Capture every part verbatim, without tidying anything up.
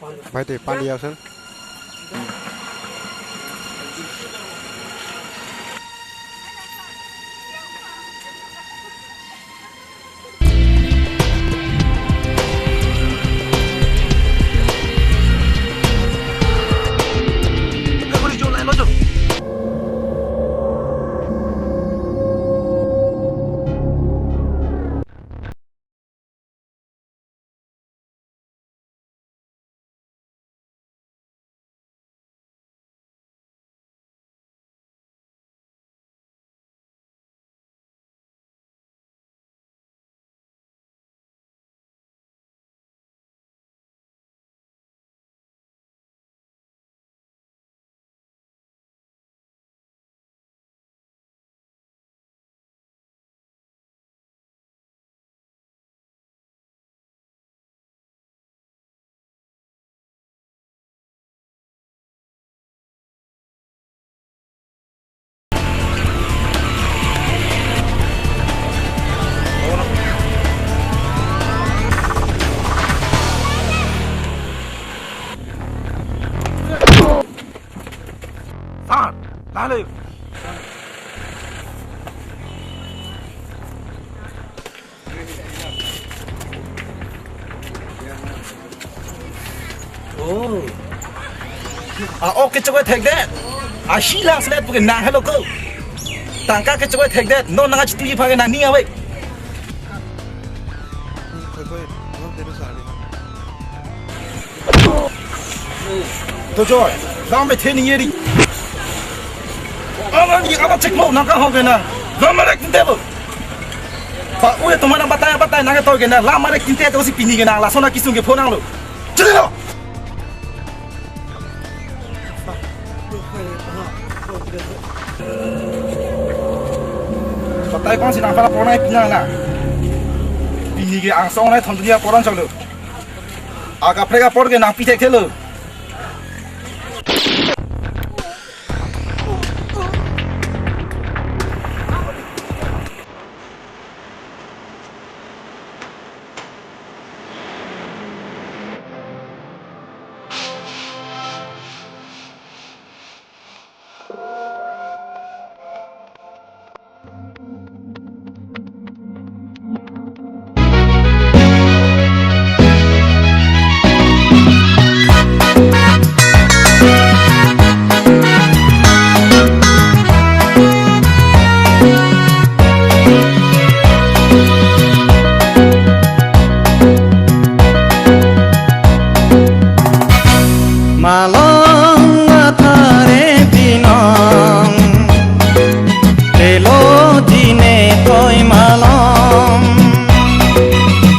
Bhai, te pan diya sir. Sir, dale. Oh. Ah, okay, chokoi thekdet. Ah, si lang selet puke nang hello ko. Tangka ke chokoi thekdet. No nang achi tuji phage nang ni away. Tojoy, lam bethe ningje ri. Alang ni apa cek mau nangka hok kena. Lam marek tinte bo. Pak, udah teman apa tanya apa tanya nangka tahu kena. Lam marek tinte itu si pini kena. Langsung nak kisung ke phone lo. Cedera. Batai kong si nangpala porna ipinang na. Pini ke angsong nai thon dunia poran choklo. Akaprek apor ke nangpi thekthelo. Malong athare binong, telo jine toi malong,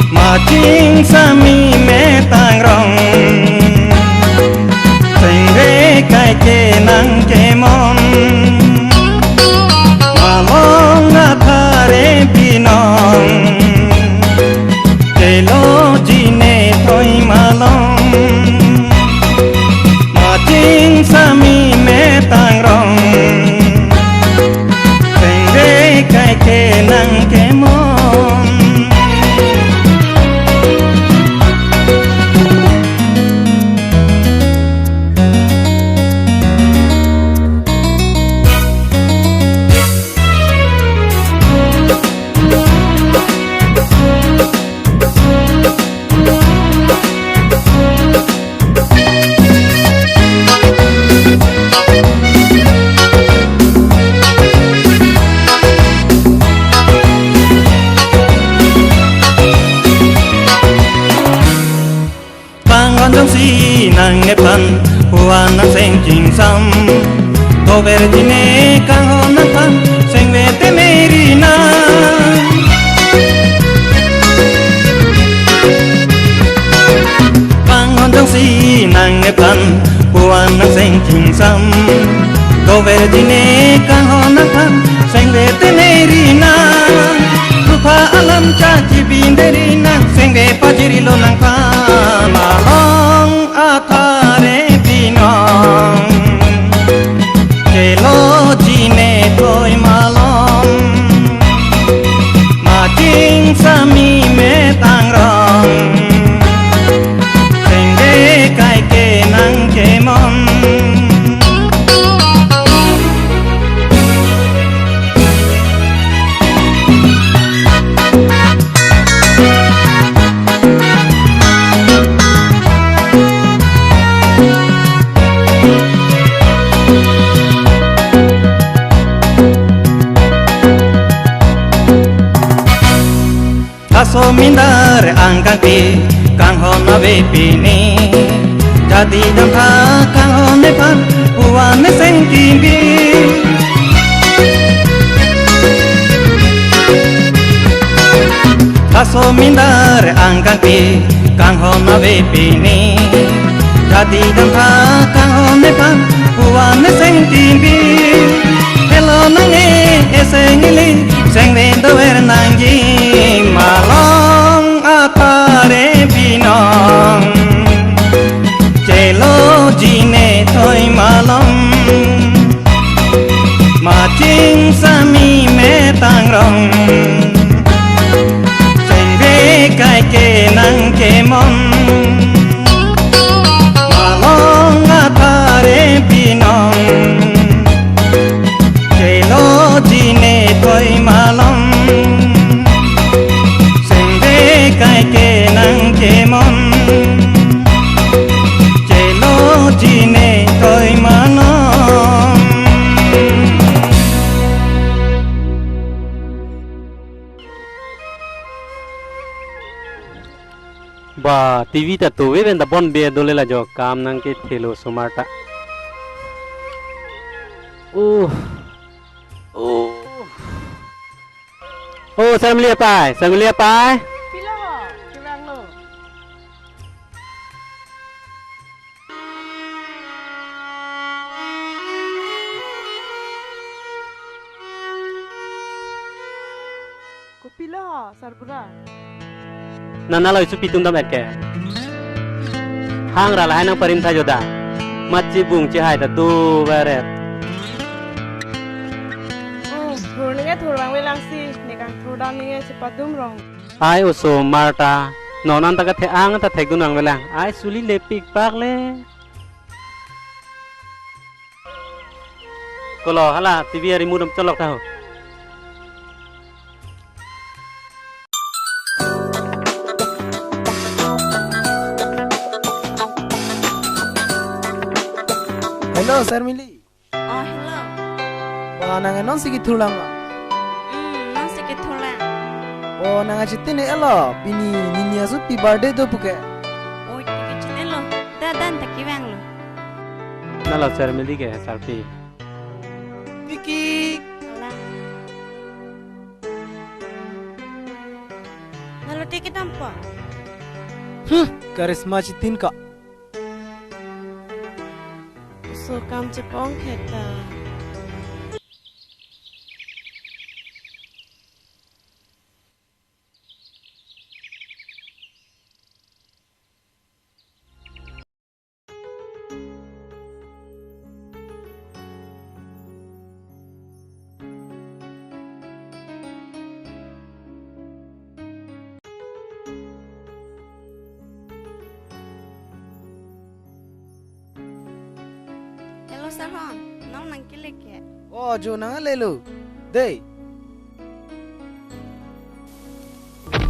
maching sami metang rong, sengre kai ke nang kemon. Malong athare binong, telo jine toi malong, maching sami metang rong, sengre kai ke nang kemon. Pangon jongsi nangnephan, puan nang seng chingsam. Dover jine kanghon nangphan, sengve te meri nang. Pangon jongsi nangnephan, puan nang seng chingsam. Dover jine kanghon nangphan, sengve te meri nang. Rupha alam chachi binderi nang, sengve pajirilo nangphan. Malong athare binong, telo jine toi malong, maching sami metang rong, sengve kai Pi kanghon ave pini, jadi damtha kanghon nephan puan neseng kimbi. Laso mindar angkang pi kanghon ave pini, jadi damtha kanghon nephan puan neseng kimbi. Helo nang e eseng ili seng ven dover nangji, malong atare binong. Chelo jine thoi malom, maching sami metang rong. Sengve kai ke nang kemon, malong atare binong. Chelo jine thoi malom, sengve kai ke nang kemon. Chelo jine thoi malom. Ba, T V ta to ve ben da bon be dole la jo kam nang kethelo osomar ta. Oh. Oh. Oh, Sarmili apai, Sarmili apai. Pilo ho, kevang lo. Kopilo ho, sarbura? Nana lo isu pitum dam et ke. Hang ra lahai nang parim tha joda. Mat chibung chihai ta do baret. Hmm, thur ninge thur vangve lang si, ne kangthur dam ninge chepadum rong. Ai osomar ta, non an ta kathe-ang ta thekdun vangve lang. Ai suli lepik pak le. Kolo hala T V a remote am cholok tha ho. Hello, Sarmili. Oh, hello. Wah, nang non si kethurlang ma? Hmm, non si kethurlang. Oh, nang achitin e elo, pini nini asu pi birthday do puke. Oi, tiki chitin lo. Da dan ta kevang lo. Nalo Sarmili ke sarpi. Tiki. Alang. Nalo tiki tampo. Hmm, karisma chitin ka. So kam chepong thek ta. Hello, Sarhon. Non nang kile ke? Oh, jo nang lelo. Dei.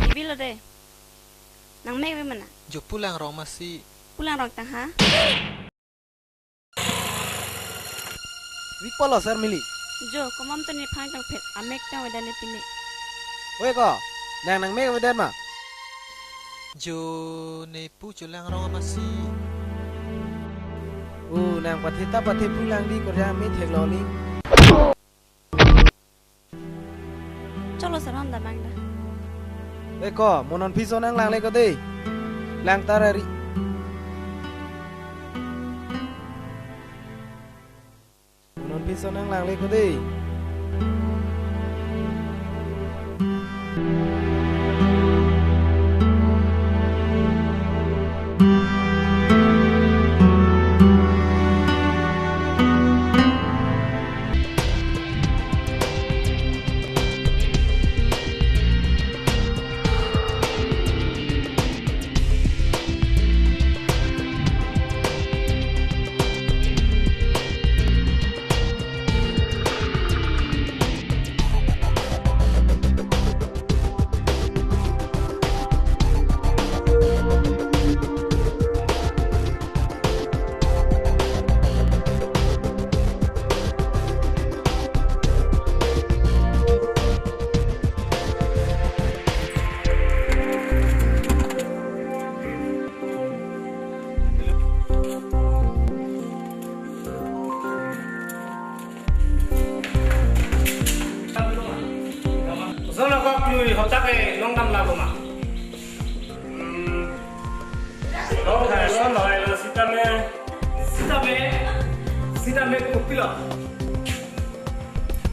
Ibi lo dei. Nang mek ve mana? Jo pulang rong masi. Pulang rong tang ha? Wi polo Sarmili. Jo, komam to ne phang tang phet, amek tang vedan ne pine. Oi ko, nang nang mek vedan ma? Jo ne pu chulang rong masi. U, nang pathe ta pathe pulang di, korja me thek lo li. Cholo Sarhon damang da. Oi ko, mo non piso nang langle ko dei. Lang tarari. Mo non piso nang langle ko dei. Lui hota ke long dam lago ma. Hmm. Long hai lo, lo hai lo, sitame. Sitame, sitame kopilo.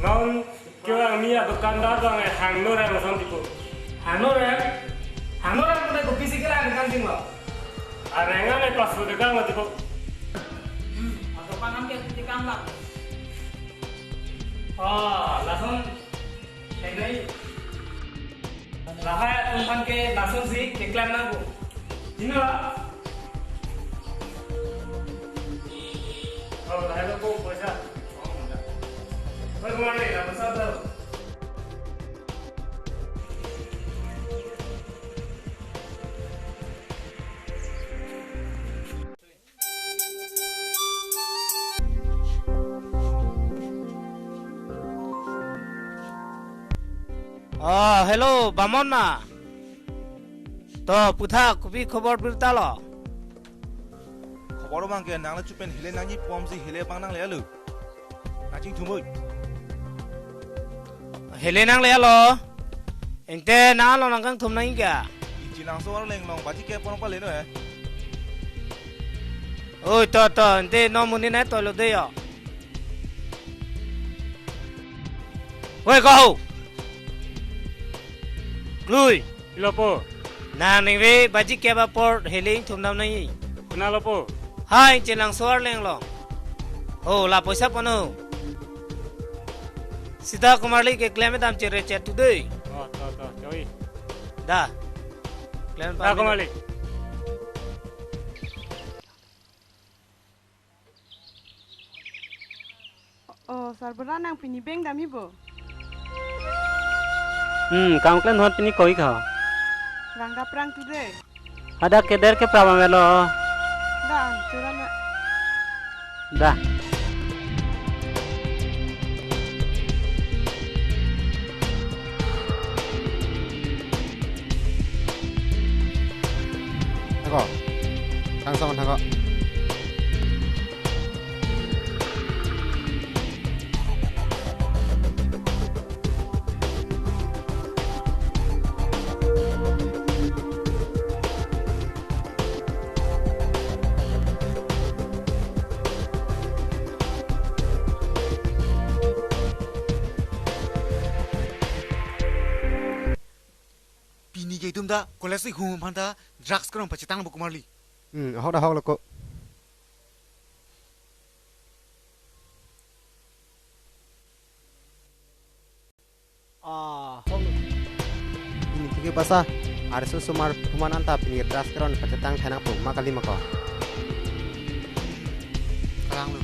Non kevang mi a dukandar bang, eh, hangno rang son tipo. Hangno rang? Hangno rang pune kopi si kelang kan ting lo. Arengan eh pasu dekang lo tipo. Aso panam ke dekang lo. Oh, lason. Hei, hei. Lahai atum aphan ke lasonsi keklem nangkok. Ino la? Oh, lahai lo kok poisa. Oh, enggak. Hei, kemana ni? Apa sabar? Oh, hello, Bamon ma. To, putha, kopi khobor birta lo? Khobor abang ke nang le chupen hele nangji pom si hele abang nang le alu. Nang chingthum oi. Hele nang le alo. Ente nang lo nang kangthum nang ika. Inchi langso arleng along baji ke pon pale no he. Oi, to, to, ente non monit nai toilo de yo. Oi, kau. Klui. Ilo po. Nang ningve baji kep apor hele ingthum dam nangji. Konat lo po? Hai, chelang so arleng along. Oh, la poisa pon o. Sita Kumarli keklem dam chere chet today. Oh, to, to, choi. Da. Klem. Da, pa Kumarli. Oh, Sarbura, nang pini beng dam ibo? Hmm, kam klem hon pini koi ka. Rang dap rang tu de. Ada keder ke prabam elo. Da, an chura na. Da. Ako, kang sama ako. Pini ke itum ta college si hum aphan ta drugs kerong pachetang bo Kumarli. Hmm, ahok dah ahok lo ko. Ah, ahok lo. Pini ke basa, arso sumar thuman anta pini drugs kerong pachetang thanang pu ma kali ma ko. Kalang lo.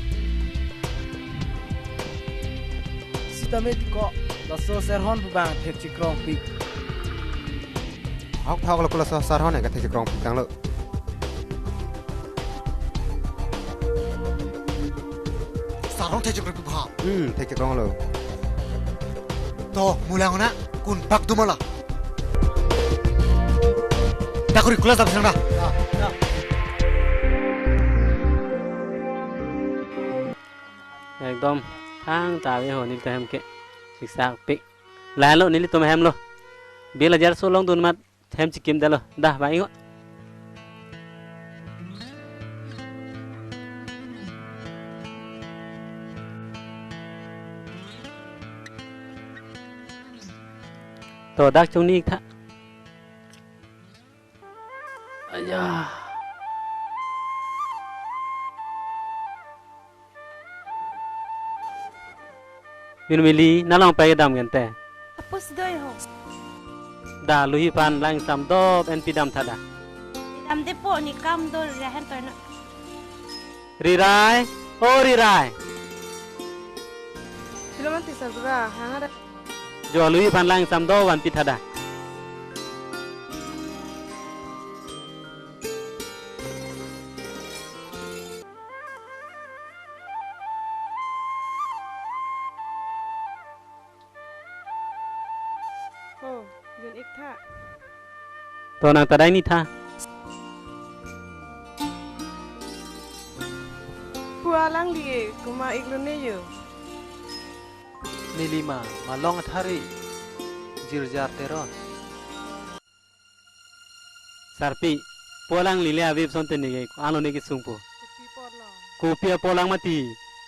Sitame ko, laso Sarhon pu abang thek chekrongpik. Ahok thok lo ko laso Sarhon ke thek chekrongpik tanglo. Sarhon thek chekrongpik ba? Hmm, thek chekrong lo. To, mulang na, kun pak dumala. Dakuri kelas abis na. Ya, ya. Ekdom thangta ave ho nelitum ahem ke. Siksak pik. Lahenlo nelitum ahem lo. Bill hajar so longdun amat hem chikim detlo. Dah, bang ingo. To, dak chungni tha. Aya. Mirmili, nang long pai dam gente. Apus doi ho. Da, Luhi aphan lang sam dop en pi dam tha da. Dam de po, ne kam do, ya hen toy no. Rirai, o Rirai. Silo manti Sarbura, hang ada. Jo, Luhi aphan lang sam do van pi tha da. Oh, jun ik tha. To nang ta dai ni tha. Pu alangli e, komat ik lo ne yo. Neli ma, malong athari. Jirjar teron. Sarpi, pu alanglile ave puson te neke, ano neke sungpo. Kopi apotlang? Kopi apotlang mati.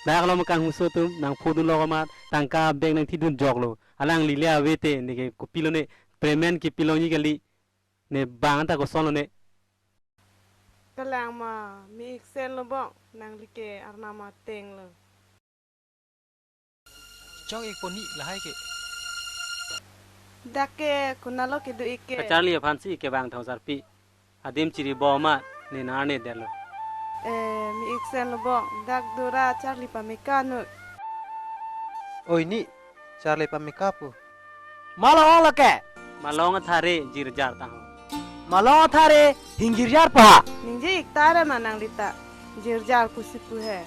Dak lo ma kanghuso atum nangphodunlo komat, tangka bag nangthidun joklo. Alanglile ave te neke kopilo ne, payment kepilongji kali. Ne bang ta kosonlo ne. Kalang ma, mi iksen lo bong, nangli ke arnam ateng lo. Chok ikpo ni lahai ke. Dak ke konatlo kedo ik ke? Kacharli aphansi kevang thong sarpi. Adim chiri bom ma ne nar ne derlo. Eh, mi iksen lo bong, dak dora charli pameka nu. Oi ni, charli pameka pu. Malong lo ke? Malong athare jirjar tang ho. Malong athare hingjirjar pa. Ningje ik tare ma nangli ta. Jirjar pusi pu he.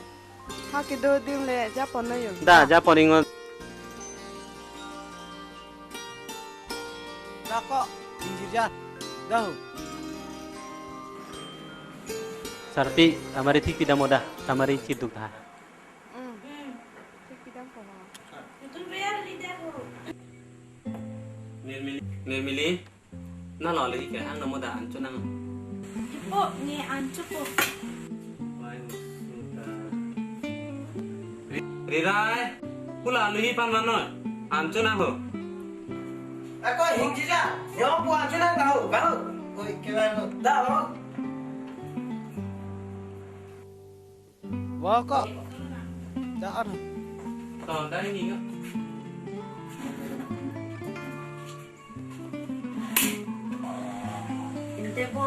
Ha kedo adim le japon noi yo. Da, japon ingon. Da ko, hingjirjar. Da ho. Sarpi, tamari thik pidam oda, tamari chiduk tha. Hmm. Thik pidam ko ha. Nirmili, Nirmili. Nalo le ke hang namo da ancho nang. Po, ne ancho po. Wai, suta. Ri-, Rirai, pu la aluhi pan mano. Ancho nang ho. Ako hingjija. Yo pu ancho nang ka ho, ka ho. Oi, ke ba ho. Da ho. Wa ko. Da an. To, da ini ka. Ante po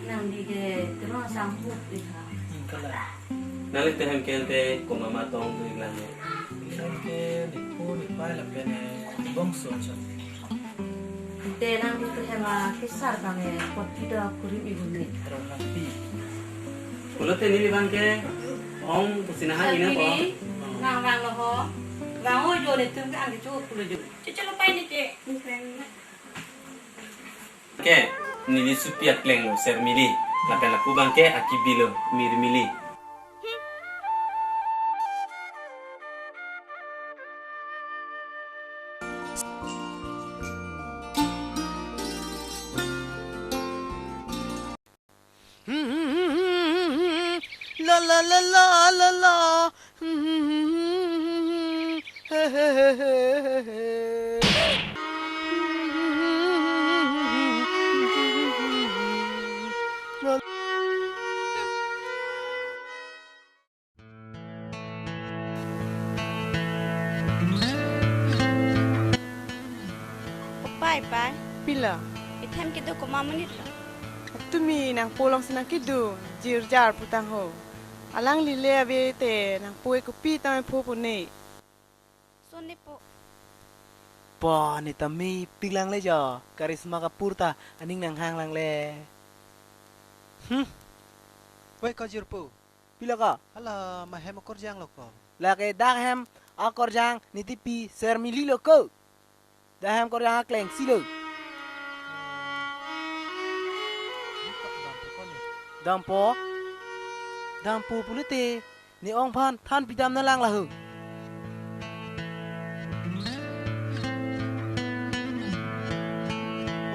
nangli ke terus sangkut iha. Ingkala. Nangli te hem ke ante komat ma tong tu iklang ne. Hem ke nipu nipai lapen bongso chan. Te nangli te hem akesar kang e, poti do kurim igun ne. Terang pi. Pulote neli bang ke ong kusina ha ina po. Nang vanglo ho. Vang ho jo netum ke angke cho pulo jo. Cho cho lo pai ne te. Ke, neli supi akleng lo Sermili. Lapen lapu bang ke akibi lo Mirmili. La la la la la la. Pai, pai. Pila? Ithem kedo komat amonit lo? Tumi nangpo alongsi nang kedo, jirjar pu tang ho. Alangli le ave te nangpo ke kopi tame pho pone. Son ne po. Po ne tame pik lang le jo. Karisma Kapoor ta aning nanghang lang le. Hmm. Wei ko jirpo. Pila ko? Hala, ma hem akorjang lo ko. Lake dak hem akorjang nitipi Sermili lo ko. Dak hem akorjang akleng si lo. Dampo. Dampo pulote ne ong aphan than pidam na lang lahung.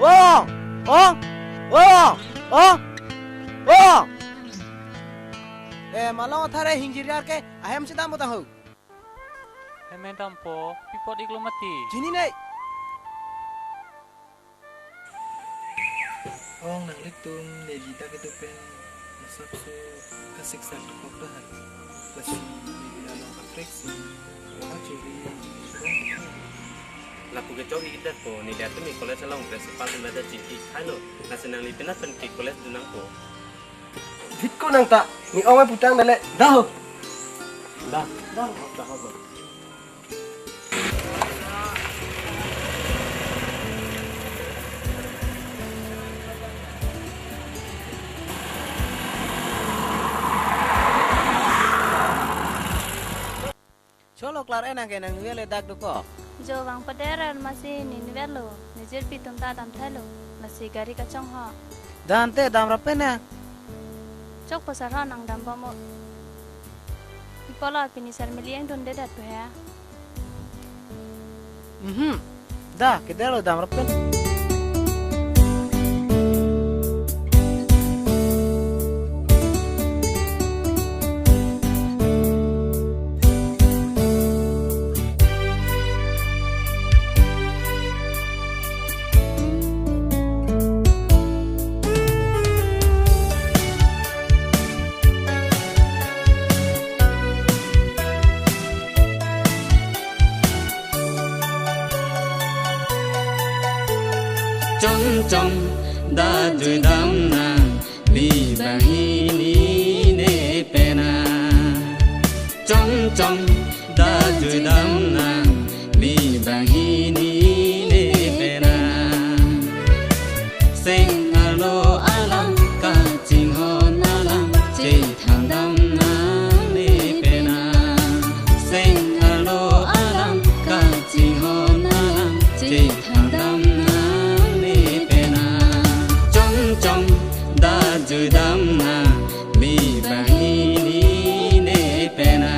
Ong! Ong! Ong! Ong! Ong! Eh, malong athare hingjirjar ke ahem si dampo tang ho. Hem dampo, pi apot iklo mati. Chini nai. Ong nanglitum neli dak kedo pen masapso kasiksak dokok dah. Lasi neli along kaprek si, wah churi, surang dokok. Lapu kechok ikidat po, neli atum ke college along principal atum ta chingki thailo. Lasi nangli penap pen ke college dun nangpo. Jit ko nang ta, ne ong aputang dale, dah ho. Dah, dah, dah ho. Cholo klar enang ke nang nivel le dak dokok. Jo vang pader ar masi ne nivel lo, ne jirpi atum ta dam thailo, lasi gari kachong ho. Dante dam rapen na. Chok pasar ho nang dam bom o. Ipolo pini Sermili angdundedet pu he. Mhm. Da, kedetlo, damrap pen. Chom chom, da juidam nang, mi banghini ne pena. Chom chom, da juidam nang, mi banghini ne pena. Seng arlo alam, kachinghon alam, chethandam nang ne pena. Seng arlo alam, kachinghon alam, chethandam nang ne pena. Chom chom, da juidam nang, mi banghini ne pena.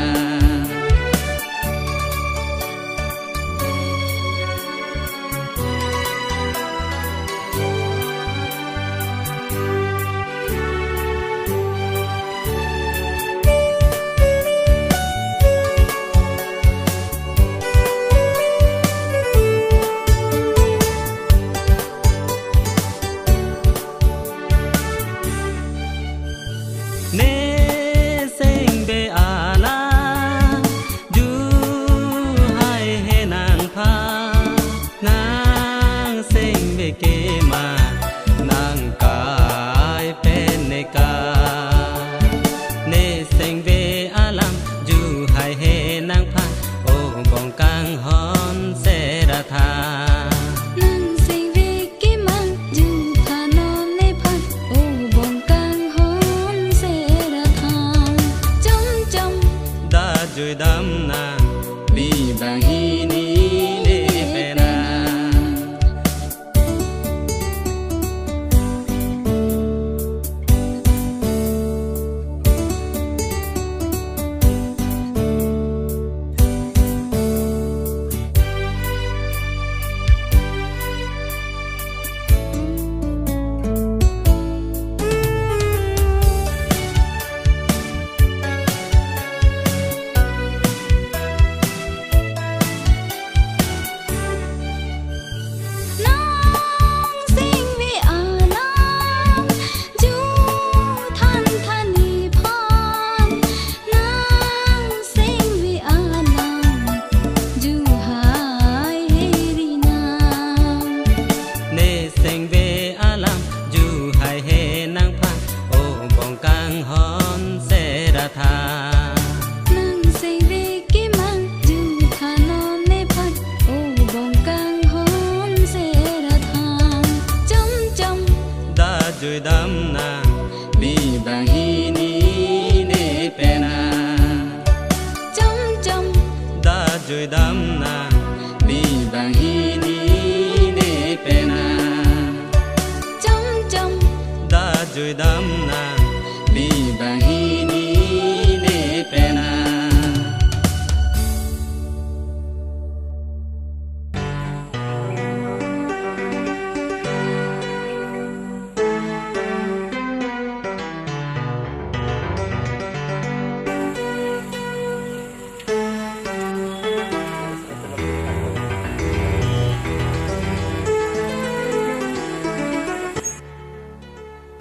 Ne sengbe alam, ju haihe nangphan, nang sengbe kemang, nang kai pen ne ka. Ne sengbe alam, ju haihe nangphan, o bongkanghon seratha. Nang sengbe kemang, ju thanon nephan, o bongkanghon seratha. Chom chom, da juidam nang, mi banghini ne pena. Nang sengbe alam, ju than than nephan, nang sengbe alam, ju haihe ri nang. Ne sengbe alam, ju haihe nangphan, o bongkanghon seratha. Nang sengbe kemang, ju thanon nephan, o bongkanghon seratha. Chom chom, da juidam nang, mi banghini ne pena. Chom chom, da juidam nang, mi banghini ne pena. Chom chom, da juidam nang, mi banghini ne pena.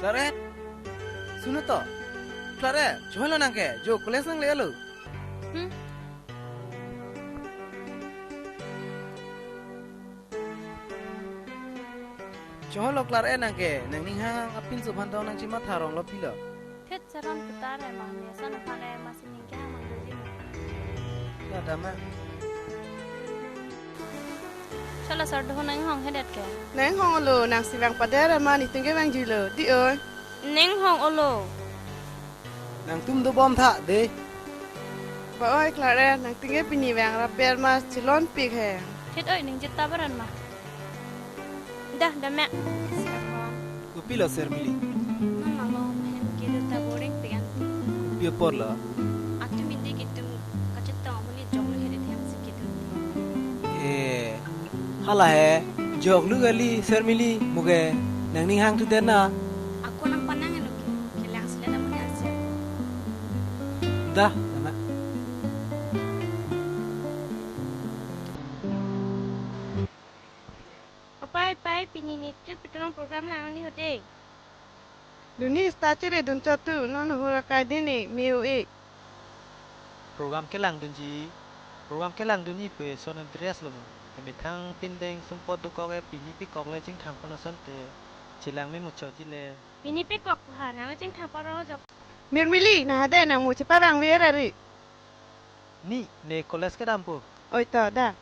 Claret, suno to. Claret, cholo nangke, jo college nanglelo. Hmm. Cholo Claret nangke, nangning hang apinso aphan tong nangchimatha rong lo pilo. Thet saron putar emang ne son aphan emang sining kehang mang doji mo. Ya dama. Cholo sar doho nang hong hedet ke. Nang hong olo, nang si vang pader emang niting ke vang juilo. Di oi. Nang hong olo. Nangtum dobom tha de. Ba oi Claret, nangting ke pini vang rapper ma chilon pik he. Thet oi ning jita baran ma. Dah, dah mek. Serhon. Kopilo Sermili? Non malom hem kedo ta boring pik an. Kopi apotlo? Atum indi kitum kachetong amonit jonglo heret hem si kedo. Eh. Hala he, jok lu kali, Sir Mili, muke nangning hang tu den na. Ako nangpanang eno ke, kelang sila na punya sir. Dah, nama. Apai, pai, pini nitrit pitulong program lang ni hote. Dunji stage re dun chot tu, non hura kai dini, miu e. Program kelangdunji, program kelangdunji pu eson dress lo mo. Emethang pindeng sumpot dokok e, pini pikok le chingthang pon asonte chelang me muchotji le. Pini pikok ha, nang chingthang pon ro jok. Sir Mili, nahade nang mu cheparang ver ari. Ni, ne college kedam pu. Oi to, dah.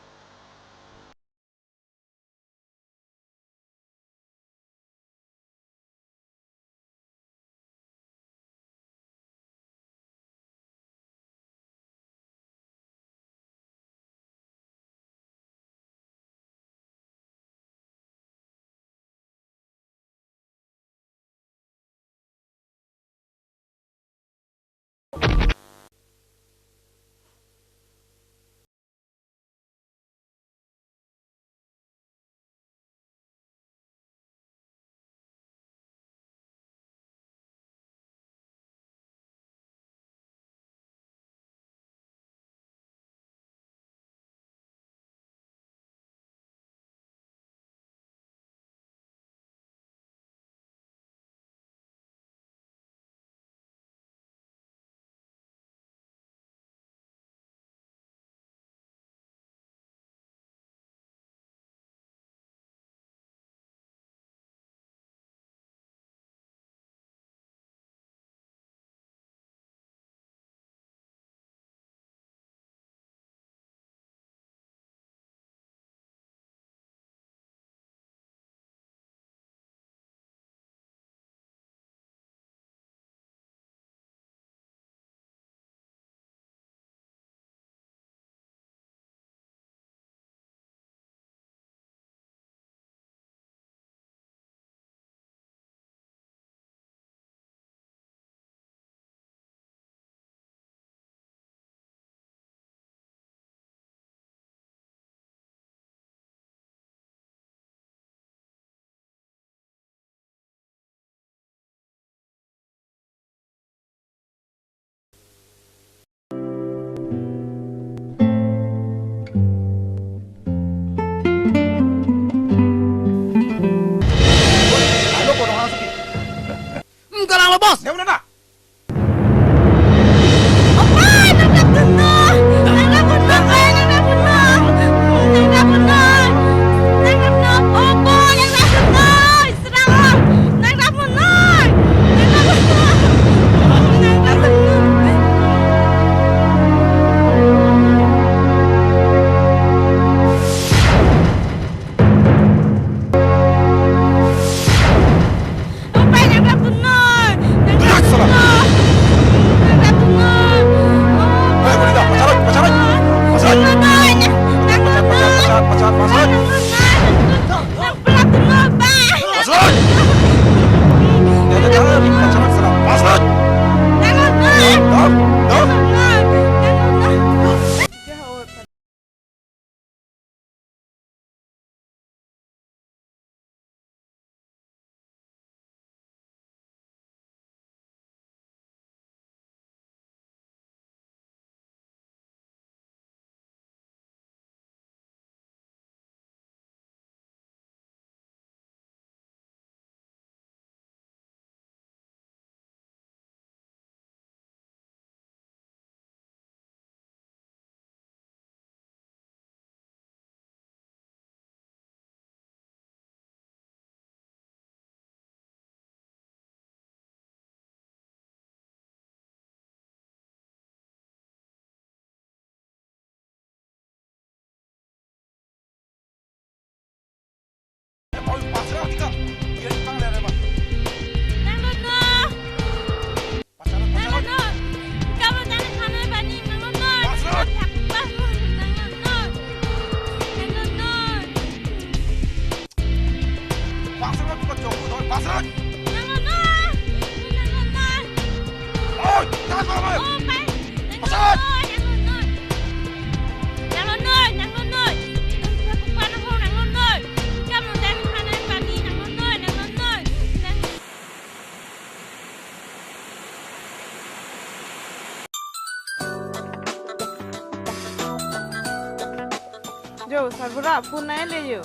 Jo, sarbura, phone nai le jo.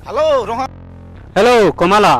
Hello, Ronghang. Hello, komat lo?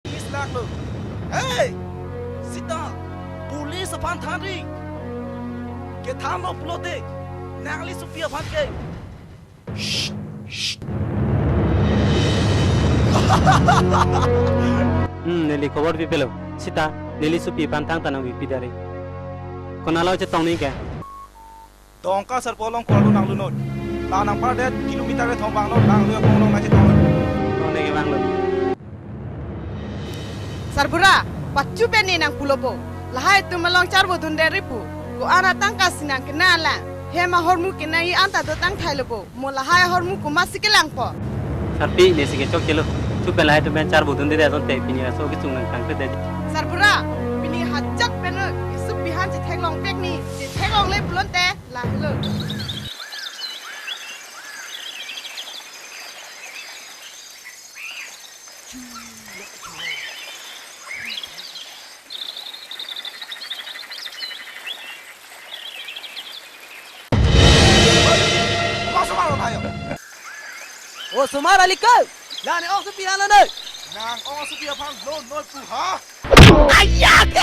Police laklo. Hey! Sita! Police aphan thanri. Kethanlo pulote. Nangli sopi aphan ke. Shh, shh. Hmm, neli khobor pipelo. Sita, neli sopi aphan thangta nangpipi dare. Konatlo chetong neke? Dongka Sarpo along kor-lo nanglunon. La nangpardet kilometer kethom vangnon, nangli akong along nangchetongnon. Tong neke vanglo. Sarbura, pachu pen ne nangpulopo. Lahai atum along charbodunde ripu. Ko-an atangka si nangkena lang. Hem ahormu kenangji anta dotang thailopo. Mo lahai ahormu komatsi kelangpo. Sarpi, nesi kechokchelo. Chu pen lahai atum pen charbodunde asonte pini laso kechung nangtangkledet. Sarbura, pini hajat pen o, isu pihan chetheklongpek ni, chetheklongle pulote, lahelo. Osomar alikal, la ne ong sopi aphan lo noi. Nang ong sopi aphan lo noi pu ha? Ayak!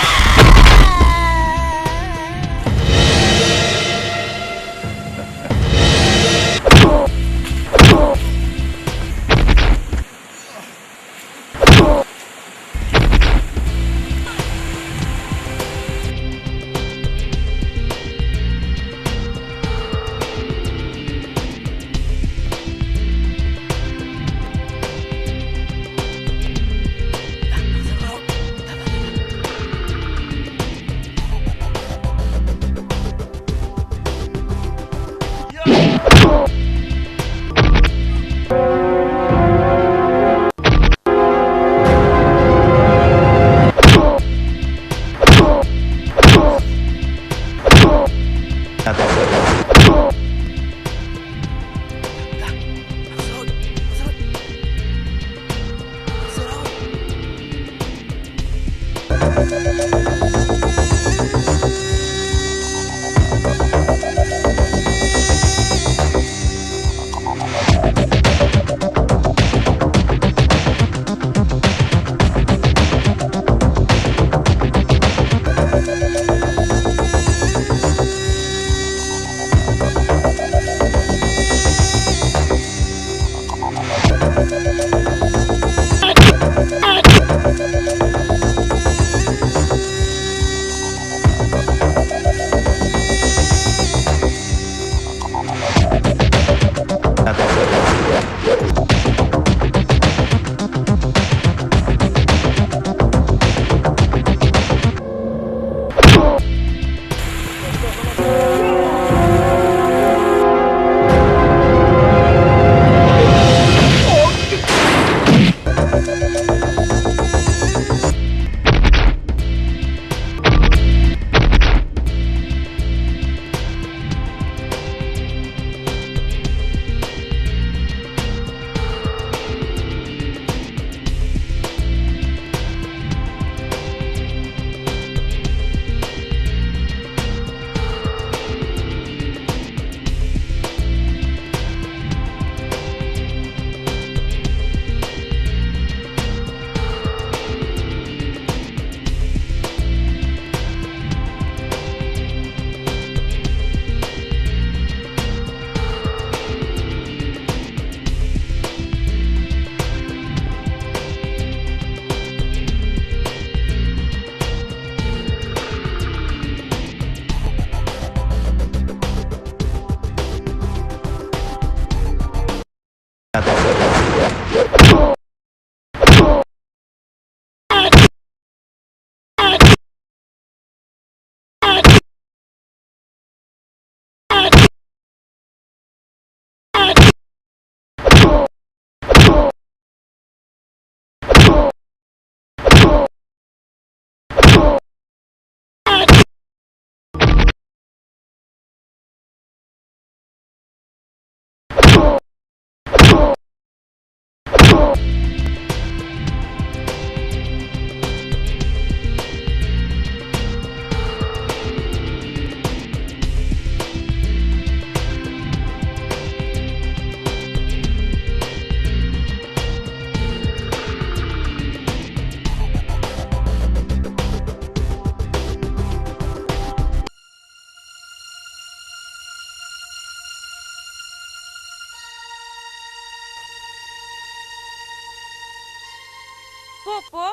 Ko po?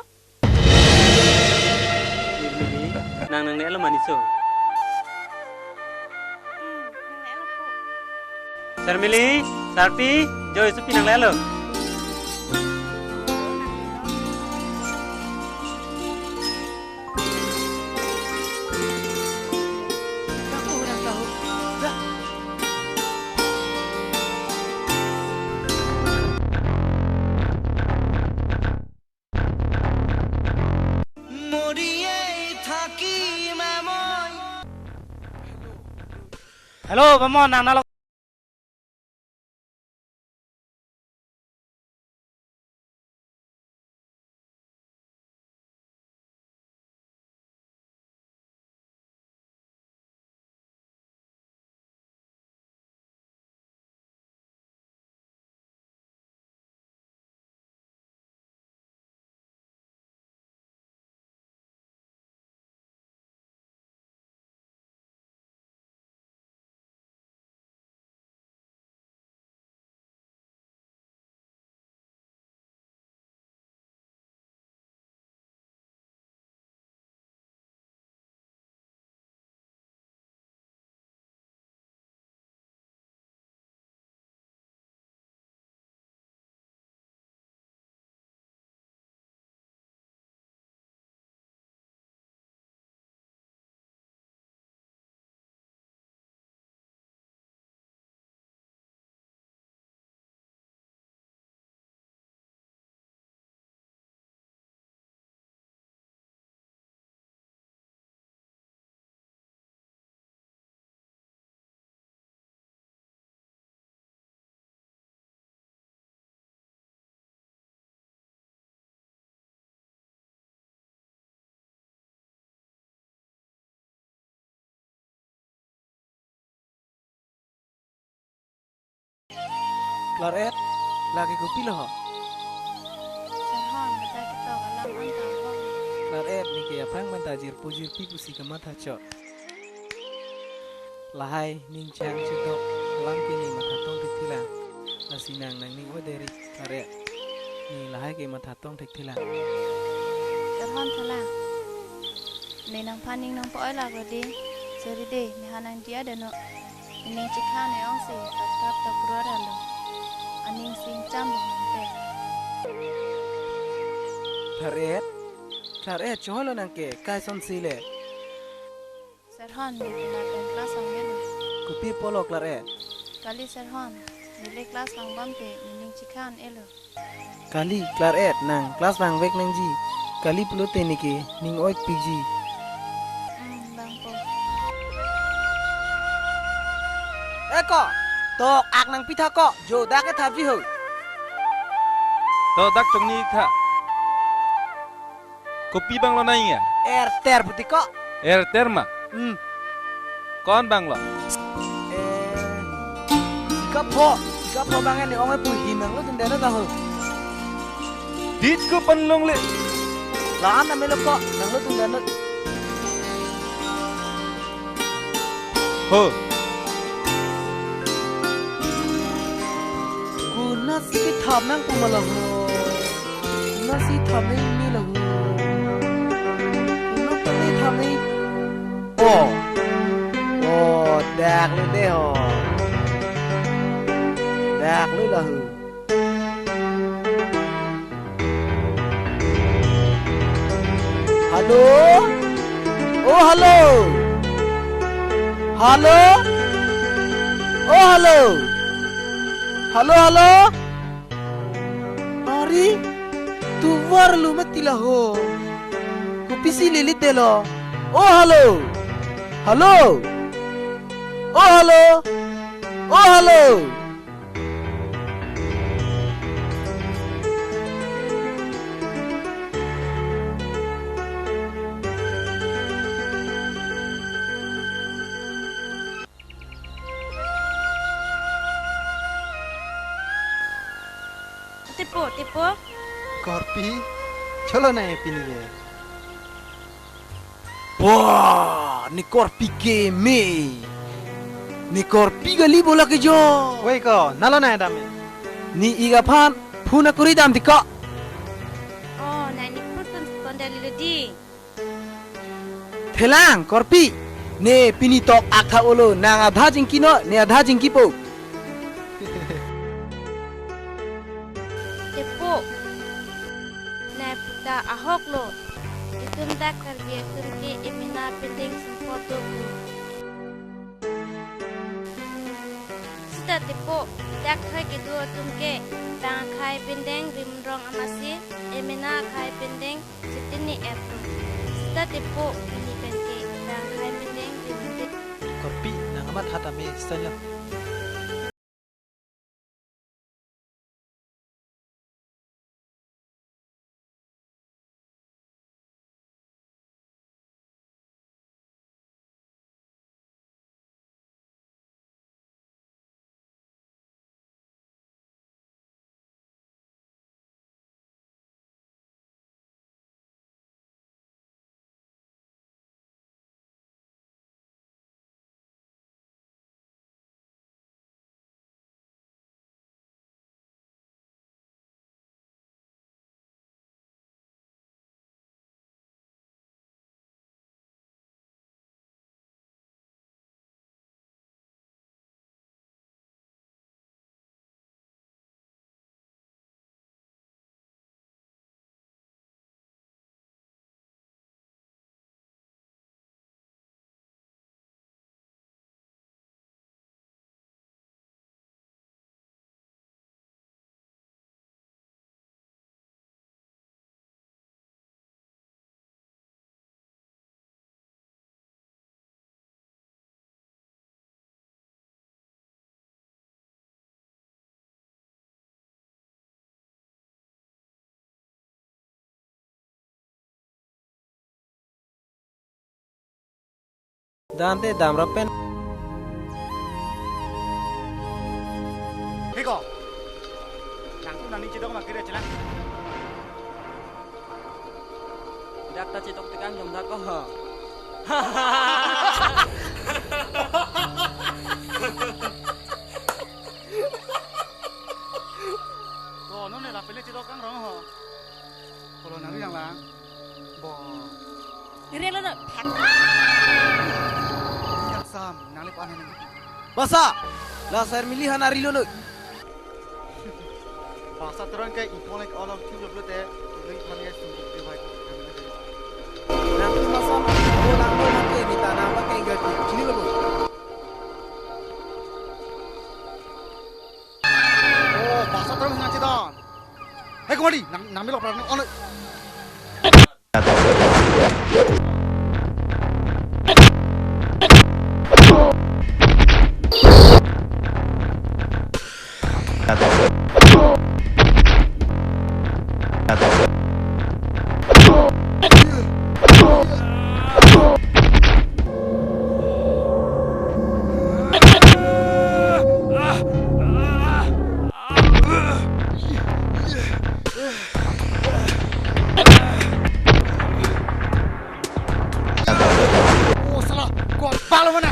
Nirmili, nang nangne-lo ma niso? Hmm, nangne-lo po. Sarmili, Sarpi, jo isopi nangne-lo. Hello, Bamon, nang nalo. Claret, lake kopilo ho? Sir Hon, beta ketok alam anta ho. Claret, neke aphrang anta jirpo jirpi pusi kamatha chot. Lahai ning chang chidok alam ke ne matha tong thekthelang. Lasi nang nangning oideri, Claret. Ne lahai ke matha tong thekthelang. Sir Hon thalang. Ne nangphan ning nangpo-oi lak lo de. Sorry de, ne ha nang dia deno. Nening chikhan ne ong si, tap tap tap rora lo. Aning sing cham bo hante. Claret, Claret, cholo nang ke, kai son si le. Sir Hon, ne pina pen class vang-et lo. Kopi apotlo Claret? Kali Sir Hon, neli class vang bam te, nening chikhan-et lo. Kali, Claret, nang class vangvek nangji. Kali pulote neke ning oipikji. Hmm, bang po. Eko, tok ak nangpitha ko, jo dak ke thapji ho. To dak chongni tha. Kopi bang lonang ya? Erter puti ko. Erter ma? Hmm. Kon bang lo? Eh, sikap pho, sikap pho bang ne ong-e pu hin nang lo tunda na tahu. Dit ko panlong le. Laan na melo ko, nang lo tunda na. Ho. Konatsi kethap nang pu ma lo ho. Konatsi thap nang me lo ho. Konat ta ne thap nang. Oh. Oh, dak le de ho. Dak le lo ho. Hello? Oh, hello. Hello? Oh, hello. Hello, hello. Ari, tovar lo mati la ho. Kopisi lele te lo. Oh, hello. Hello. Oh, hello. Oh, hello. Tipo, tipo. Korpi, cholo na pini le. Wah, ne korpi ke me. Ne korpi kali bola ke jo. Wei ko, nalo na dam e. Ne ik aphan phone akori dam ti ko. Oh, ne Lilo di. Thelang, Korpi. Ne pini tok akhap olo, nang adha chingki non, ne adha chingkipo. Tepo. Nai puta ahok lo. Itum dak Karbi atum ke emena pendeng sumpot do pu. Sita tepo, dak thoi kedo atum ke bang akhai pendeng rimrong amatsi emena akhai pendeng chitini epro. Sita tepo, pini pen ke bang akhai pendeng rimrong. Korpi, nang amat hat ame style. Dante damrap pen. Hiko. Nangtum nangning chedok ma kere chelang. Dak ta chedok tekang jom dak ko. To, non ne la pele chedok kang rong ho. Kolo nang yang lang. Bo. Nirelo no. Phak. Yang sam, nang le pan nang. Basa, la ser mili hana rilo no. Basa terang ke ipon ek olong tim lo te, lo ipon ya sum di bai. Nang tu masa, lo nang lo nang ke ni tanah apa ke enggak di sini lo. Oh, basa terang nang chedon. Hei, kumari, nang, nang milo pran on. Oh, salah. Gua palo mana?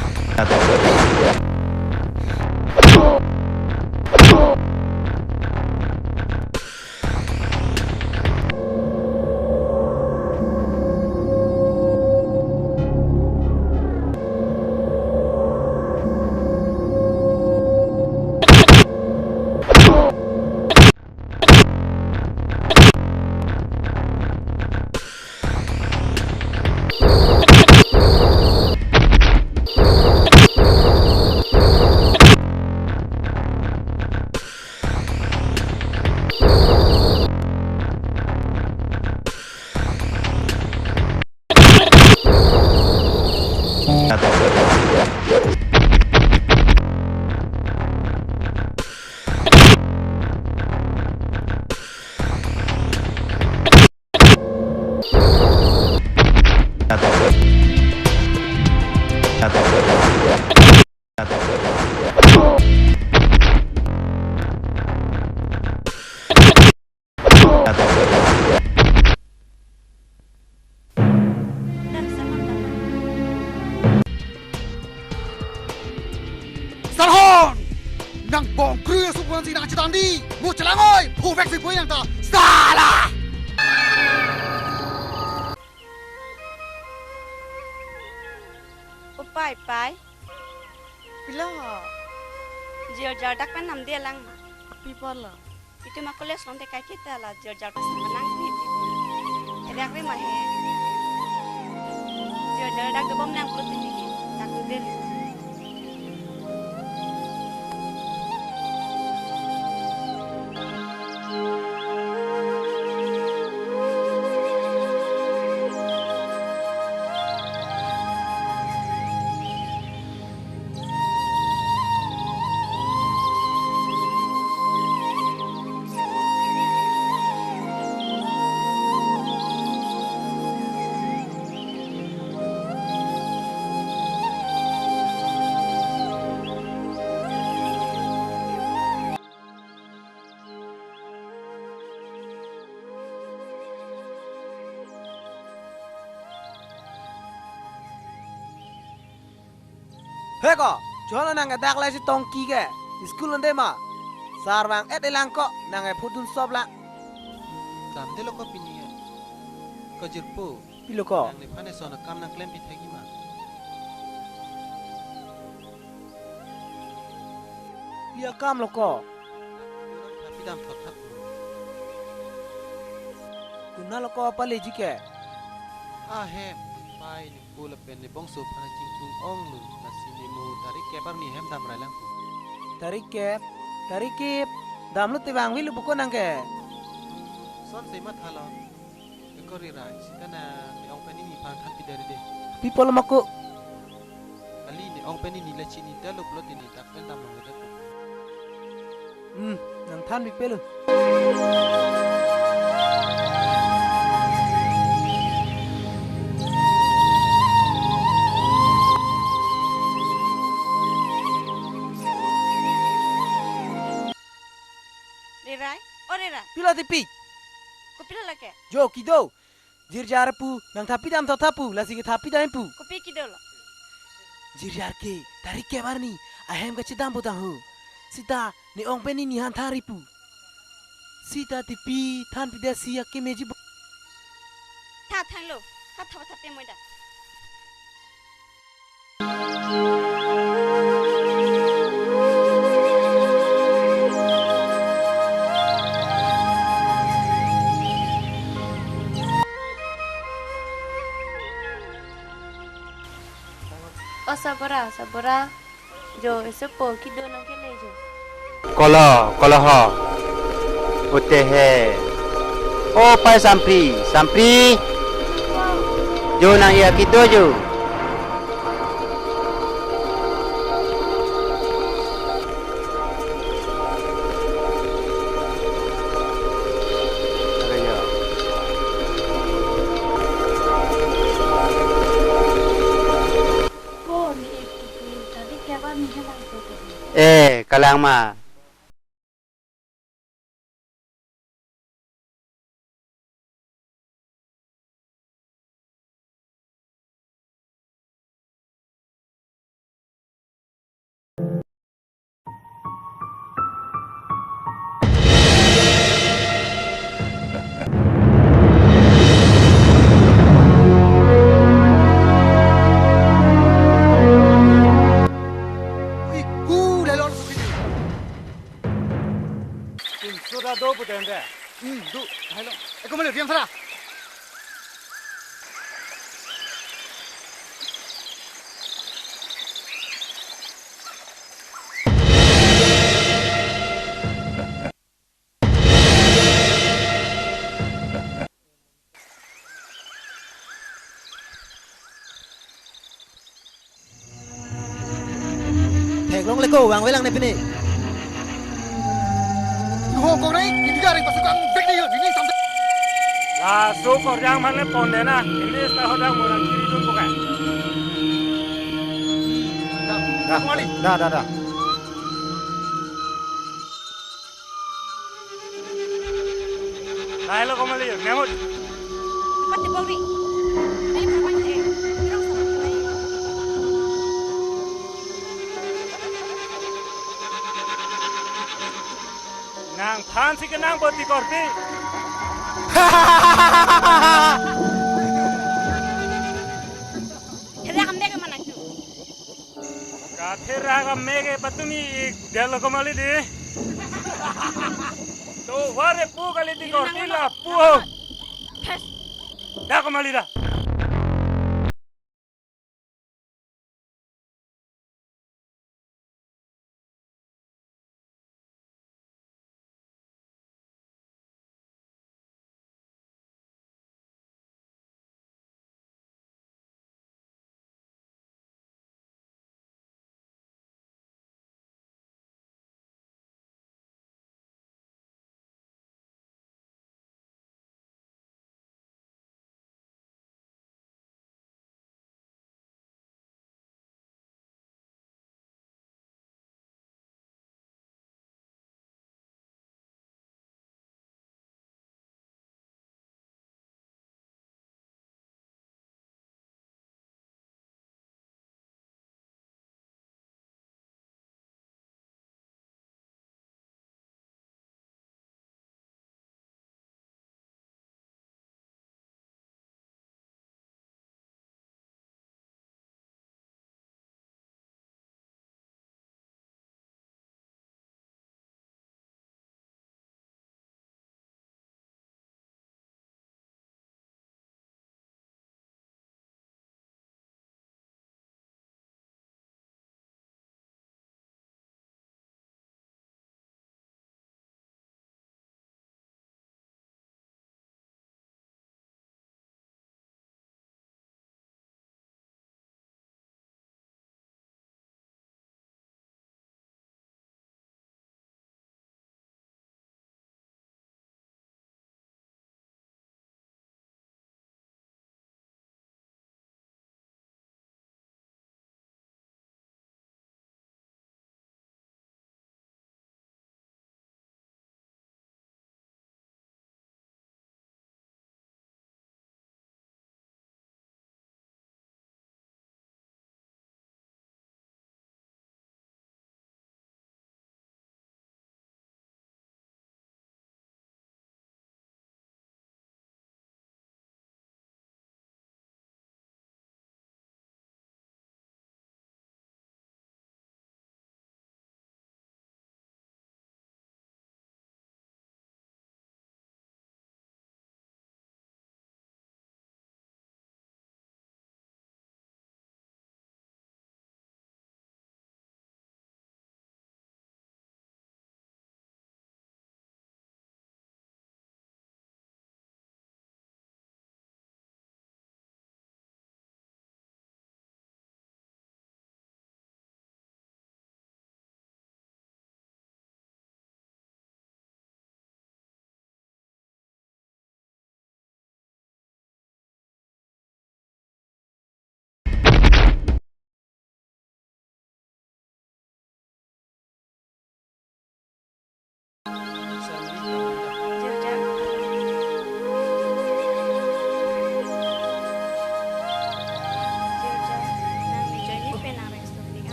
Sarhon! Nang bongkrui asuk bulan si nang chethan di! Mo chelang oi! Phu vek si pui nang ta! Salah! Pai pai. Pilo ho? Jirjar dak pen namde lang ma. Pi apotlo? Itum a-college along te kaiketa la jirjar pen sang manang pi pi. Edak re ma he. Jirjar dak dobom nang pulo tini. Dak de. He ko, cholo nang ke dak le si tongki ke. School ande ma. Sar vang et elang ko, nang ke phudun sop la. Damde lo ko pini ya. Ko jirpo. Pilo ko? Nang nephan eson akam nang klem pithek ma. Pi akam lo ko? Kurang thapi dam thot thap. Konat lo ko paleji ke? Ahem, pai nepo lapen nebongso aphan chingtung onglo, lasi nemo tarik kep arni hem dam rai lang pu. Tarik kep, tarik kep, damlo te vangvelo buko nang ke. Son se matha lo. Eko Rirai, sita nang ne-ong pen nini aphan than pidari de. Pi apotlo ma ko? Kali, ne-ong pen nini le chinidetlo pulote ne dak pen dam longledet. Hmm, nang than pipelo. Rirai, o Rirai. Pilo te pi? Kopilo lake? Jo, kedo. Jirjar pu, nang thapi dam thot thap pu, lasi ke thapi dam pu. Kopi kedo lo? Jirjar ke, tarik kep arni, ahem kachedam bodang ho. Sita, ne-ong pen nini aphan than ri pu. Sita te pi, than pidet si akemeji bo. Tha thang lo, tha tha tha pe moida. O Sabora, Sabora. Jo, esopo, kedo nang kele jo. Kolo, kolo ho. Ute he. O pai Sampri, Sampri. Jo nang ya kedo jo. Ko ni ip ip ni tadi kya ba ni hemang ko ko. Eh, kalang ma. Ui, hu, lalon. Pinso ta do puten de. Hmm, do. Hello. Eko mali riang sara. Theklongle ko, vangvelang ne pine. Ho kok nai, kitiga ring pasukan bek ni, ini sampai. Laso korjang mane ponde na, ini sta hodang murang kiri dun ko kan. Da, da, da, da. Lahelo komali, nehut. Pati bori. Ayo, pamang, eh. Pirong sama, eh. Nangphan si kenang boti korte. Hera hamde ke mana tu? Athera ka mege patumi ik dalo komali di. To ware pu kali di korti la pu ho. Phes. Da komali da.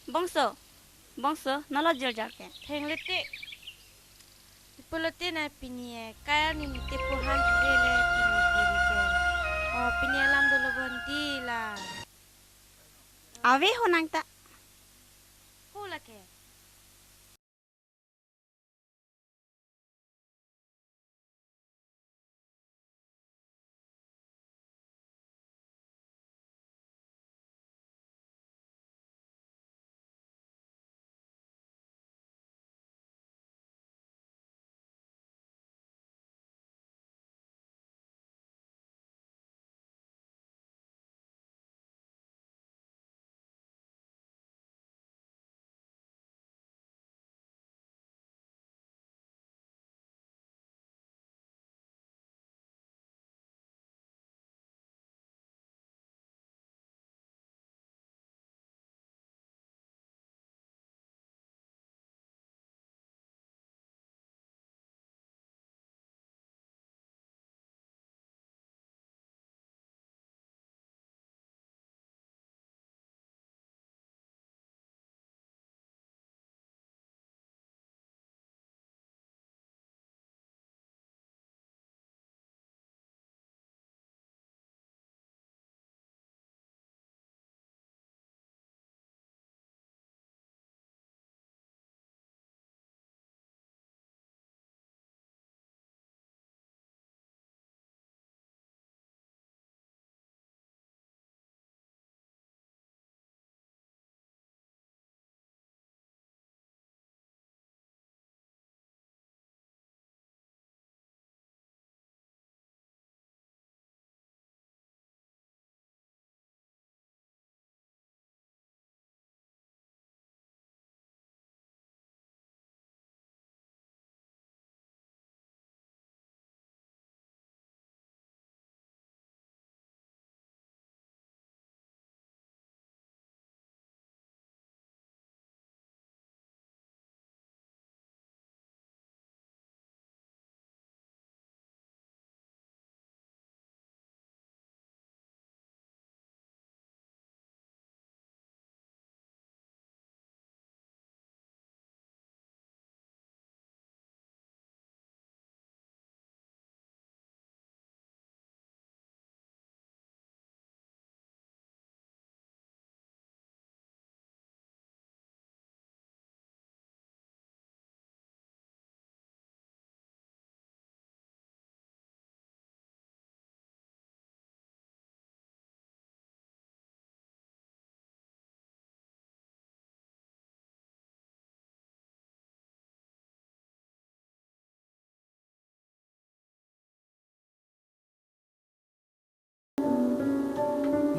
Bongso, bongso, nolo jirjar ke. Thenglete. Pulote na pini e, kaya ni mite puhan le pini diri ke. Oh, pini alam dolo bondi la. Ave ho nang ta. Ko lake.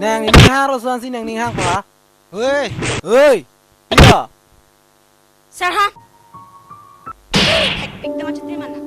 Nangning hang ro suan si nangning hang pa. Hei. Hei. Iya. Sir ha. Hekpik dama chitri mana.